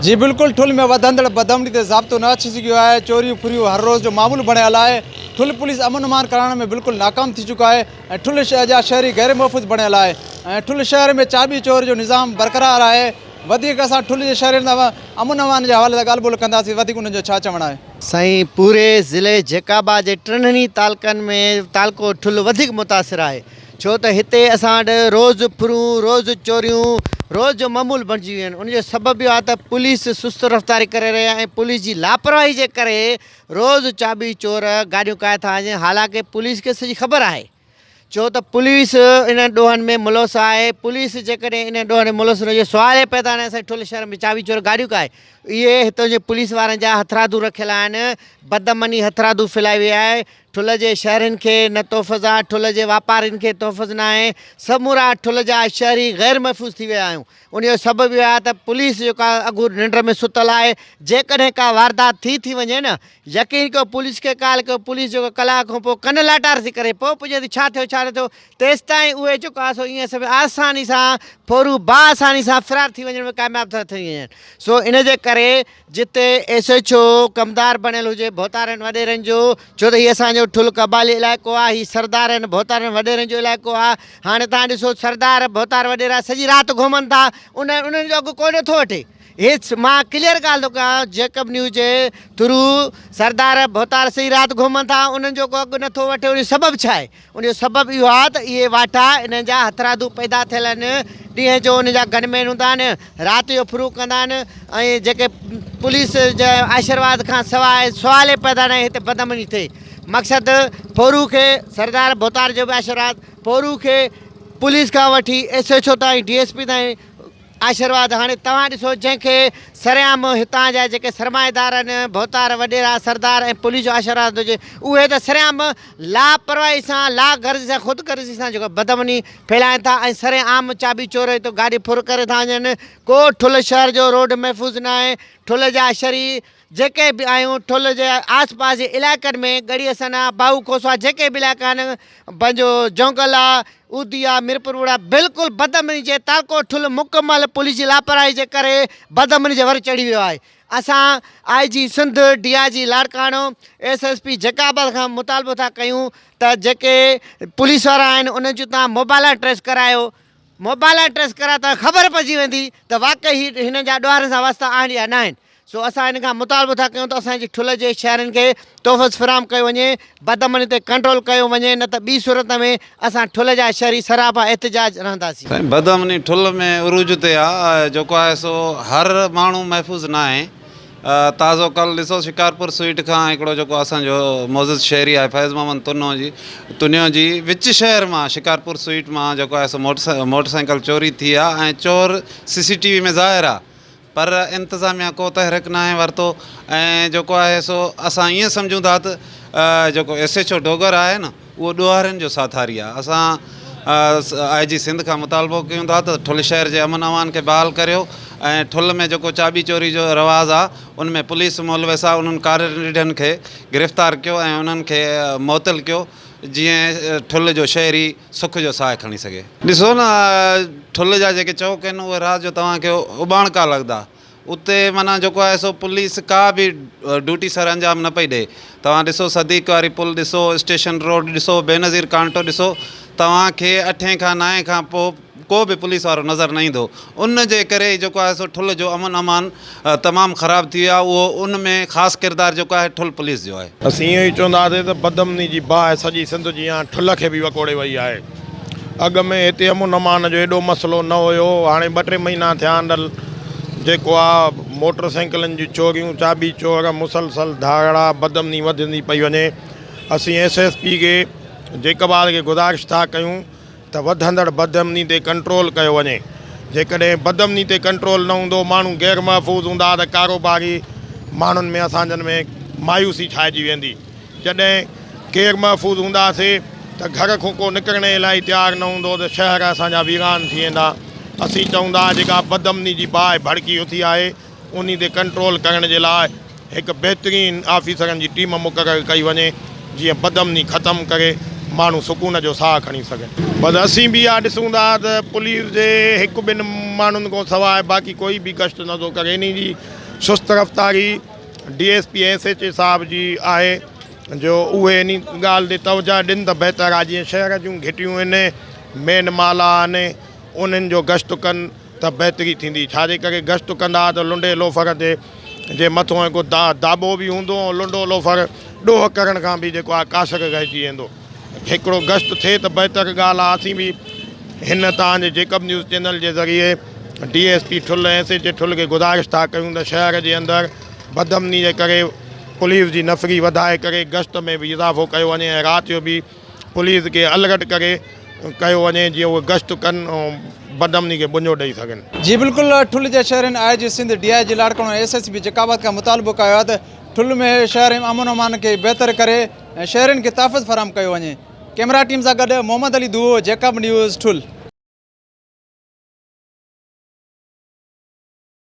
جي بلڪل ٺل ۾ وڌندڙ بدامني تي ضابطو نه اچي سگهيو آهي، چوريون ڦريون هر روز جو معمول بڻيل آهي، ٺل پوليس امن امان ڪرائڻ ۾ بلڪل ناڪام ٿي چڪو آهي ۽ ٺل شهر جا شهري غير محفوظ بڻيل آهي ۽ ٺل شهر ۾ چاٻي چور جو نظام برقرار آهي، وڌيڪ اسان ٺل جي شهرين سان امن امان جي حوالي سان ڳالهه ٻولهه ڪنداسين وڌيڪ انهن جو ڇا چوڻ آهي. سائين پوري ضلعي جيڪب آباد جي ٽنهي تعلقن ۾ تعلقو ٺل وڌيڪ متاثر آهي ڇو ته هتي اسان وٽ روز ڦرون، روز چوريون روز جو معمول بڻجي ويون آهن ان جو سبب اهو آهي ته پوليس سست رفتاري ڪري رهي آهي ۽ پوليس جي لاپرواهي جي ڪري روز چاٻي چور گاڏيون ڪاهي ٿا وڃن حالانڪه پوليس کي سڄي خبر آهي ڇو ته پوليس انهن ڏوهن ۾ ملوث آهي پوليس جيڪڏهن انهن ڏوهن ۾ ملوث نه هجي سوال ئي پيدا نه اسان ٺل شهر ۾ چاٻي چور گاڏيون ڪاهي اهي هتان جي پوليس وارن جا هٿرادو رکيل آهن بدامني هٿرادو ڦهلائي وئي آهي ٺل جي شهرين کي نه تحفظ آ، ٺل جي واپارين کي تحفظ ناهي، سمورا ٺل جا شهري غير محفوظ ٿي ويا آهيون، ان جو سبب اهو آهي ته پوليس جيڪا اگهور ننڊ ۾ ستل آهي، جيڪڏهن ڪا واردات ٿي ٿي وڃي نه يقين ڪيو پوليس کي ڪال ڪيو پوليس جيڪو ڪلاڪ کان پوء ڪن لاٽار ٿي ڪري پوء پڄي ٿي ڇا ٿيو ڇا نه ٿيو تيستائين اهي جيڪو آهي سو ائين سڀ آساني سان ڦورو باآساني سان فرار ٿي وڃڻ ۾ ڪامياب ٿا ٿي وڃن سو ان جي ڪري جتي ايس ايڇ او ڪمدار بڻيل هجي ڀوتارن وڏيرن جو ڇو ته هي اسان جو ٺل قبائلي علائقو آهي هي سردارن ڀوتارن وڏيرن جو علائقو آهي هاڻي توهان ڏسو سردار ڀوتار وڏيرا سڄي رات گهمن ٿا ان انهن جو اگهه ڪو نٿو وٺي هي مان ڪليئر ڳالهه ٿو ڪيان جيڪب نيوز جي ٿرو سردار ڀوتار سڄي رات گهمن ٿا انهن جو ڪو اگهه نٿو وٺي ان جو سبب ڇا آهي ان جو سبب اهو آهي ته اهي واٺا انهن جا هٿرادو پيدا ٿيل آهن، ڏينهن جو انهن جا گن مين هوندا آهن، رات جو ڦرون ڪندا آهن ۽ جيڪي پوليس جي آشيرواد کان سواء سوال ئي پيدا ناهي هتي بدامني ٿئي. مقصد ڦورو کي سردار ڀوتار جو به آشيرواد، ڦورو کي پوليس کان وٺي ايس ايڇ او تائين ڊي ايس پي تائين آشيرواد هاڻي توهان ڏسو جنهن کي سرعام هتان جا جيڪي سرمائيدار آهن ڀوتار وڏيرا سردار ۽ پوليس جو آشيرواد هجي اهي ته سرعام لاپرواهي سان لاغرضي سان خود غرضي سان جيڪو بدامني ڦهلائين ٿا ۽ سرعام چاٻي چور هتو گاڏي ڦر ڪري ٿا وڃن ڪو ٺل شهر جو روڊ محفوظ ناهي ٺل جا شھري جيڪي به آهيون ٺل جي آس پاس جي علائقن ۾ ڳڙهي حسن آ باهو کوسو آ جيڪي به علائقا آهن پنهنجو جونگل آ اودي آ ميرپور ووڙ آ بلڪل بدامني جي تعلقو ٺل مڪمل پوليس جي لاپرواهي جي ڪري بدامني جي ور چڙهي ويو آهي اسان I G Sindh D I G Larkana S S P Jacobabad کان مطالبو ٿا ڪيون ته جيڪي پوليس وارا آهن انهن جون تان موبائلان ٽريس ڪرايو موبائلان ٽريس ڪرايو ته خبر پئجي ويندي ته واقعي هي هنن جا ڏوهارين سان واسطا آهن يا ناهن سو اسان هن کان مطالبو ٿا ڪيون ته اسان جي ٺل جي شهرين کي تحفظ فراهم ڪيو وڃي، بدامني تي ڪنٽرول ڪيو وڃي نه ته ٻي صورت ۾ اسان ٺل جا شهري سراپا احتجاج رهنداسين. سائين بدامني ٺل ۾ عروج تي آ جيڪو آهي سو هر ماڻهو محفوظ ناهي تازو ڪل ڏسو شڪارپور سوئيٽ کان هڪڙو جيڪو اسان جو معزز شهري آهي فيض محمد تنو جي تنيو جي وچ شهر مان شڪارپور سوئيٽ مان جيڪو آهي سو موٽر سائيڪل چوري ٿي آ ۽ چور سي سي ٽي وي ۾ ظاهر آ پر انتظاميا ڪو تحرڪ ناهي ورتو ۽ جيڪو آهي سو اسان ائين سمجهون ٿا ته جيڪو ايس ايڇ او ڊوگر آهي نه اهو ڏوهارين جو ساٿاري آهي اسان آء جي سنڌ کان مطالبو ڪيون ٿا ته ٺل شهر جي امن امان کي بحال ڪريو ۽ ٺل ۾ جيڪو چاٻي چوري جو رواج آهي ان ۾ پوليس ملوث آهي انهن ڪارين رڍن کي گرفتار ڪيو ۽ انهن کي معطل ڪيو جيئن ٺل جو شهري سک جو ساهه کڻي سگهي. ڏسو نه ٺل جا جيڪي چوڪ آهن اهي رات جو توهان کي اٻاڻڪا لڳندا. اتي معنيٰ جيڪو آهي سو پوليس ڪا به ڊيوٽي سر انجام نه پئي ڏئي. توهان ڏسو صديق واري پل ڏسو، اسٽيشن روڊ ڏسو، بينظير ڪانٽو ڏسو توهان کي اٺين کان نائين کان پوء ڪو به پوليس وارو نظر نه ايندو. ان جي ڪري ئي جيڪو آهي سو ٺل جو امن امان تمام خراب ٿي ويو آهي اهو ان ۾ خاص ڪردار جيڪو آهي ٺل پوليس جو آهي. اسين اهو ئي چونداسين ته بدامني جي باهه سڄي سنڌ جيان ٺل کي به وڪوڙي وئي آهي. اڳ ۾ هتي امن امان جو ايڏو مسئلو نه هيو هاڻي ٻه ٽي مهينا ٿيا آهن جيڪو آ موٽر سائيڪلن جون چوريون چاٻي چور مسلسل ڌاڙا بدامني وڌندي پئي وڃي اسين ايس ايس پي کي جيڪب آباد کي گذارش ٿا ڪيون ته وڌندڙ بدامني تي ڪنٽرول ڪيو وڃي جيڪڏهن بدامني تي ڪنٽرول نه هوندو ماڻهو غير محفوظ هوندا ته ڪاروباري ماڻهن ۾ اسانجن ۾ مايوسي ڇائجي ويندي جڏهن غير محفوظ هونداسي ته گهر کان ڪو نڪرڻ جي لاء تيار نه هوندو ته شهر اسان جا ويران ٿي ويندا. اسين چئون ٿا جيڪا بدامني جي باهه ڀڙڪي اٿي آهي انهي تي ڪنٽرول ڪرڻ جي لاء هڪ بهترين آفيسرن جي ٽيم مقرر ڪئي وڃي جيئن بدامني ختم ڪري ماڻهو سڪون جو ساهه کڻي سگهن. بس اسين به اها ڏسون ٿا ته پوليس جي هڪ ٻن ماڻهن کان سواء باقي ڪوئي به گشت نه ٿو ڪري. انهي جي سست رفتاري D S P S H A صاحب جي آهي جو اهي انهي ڳالهه تي توجهه ڏين ته بهتر آهي. جيئن شهر جون گهٽيون آهن، مين مال آهن، انهن جو گشت ڪن ته بهتري ٿيندي. ڇا جي ڪري گشت ڪندا ته لنڊي لوفر تي جي مٿو هڪ داٻو به هوندو ۽ لنڊو لوفر ڏوهه ڪرڻ کان به جيڪو آهي ڪاسر رهجي ويندو. هڪڙو گشت ٿئي ته بهتر ڳالهه آهي. اسين به هن توهان جي جيڪب نيوز چينل جي ذريعي D S P Thul ۽ S H A Thul کي گذارش ٿا ڪيون ته شهر جي اندر بدامني جي ڪري پوليس جي نفري وڌائي ڪري گشت ۾ به اضافو ڪيو وڃي ۽ رات جو به پوليس کي الرٽ ڪري ڪيو وڃي جيئن اهي گشت ڪن ۽ بدامني کي ٻنجو ڏئي سگهن. جي بلڪل ٺل جي شهرين I G Sindh, D I G Larkana ۽ S S P Jacobabad کان مطالبو ڪيو آهي ته ٺل ۾ شهر ۾ امن امان کي بهتر ڪري ۽ شهرين کي تحفظ فراهم ڪيو وڃي. ڪئميرا ٽيم سان گڏ محمد علي دوهو، جيڪب نيوز، ٺل.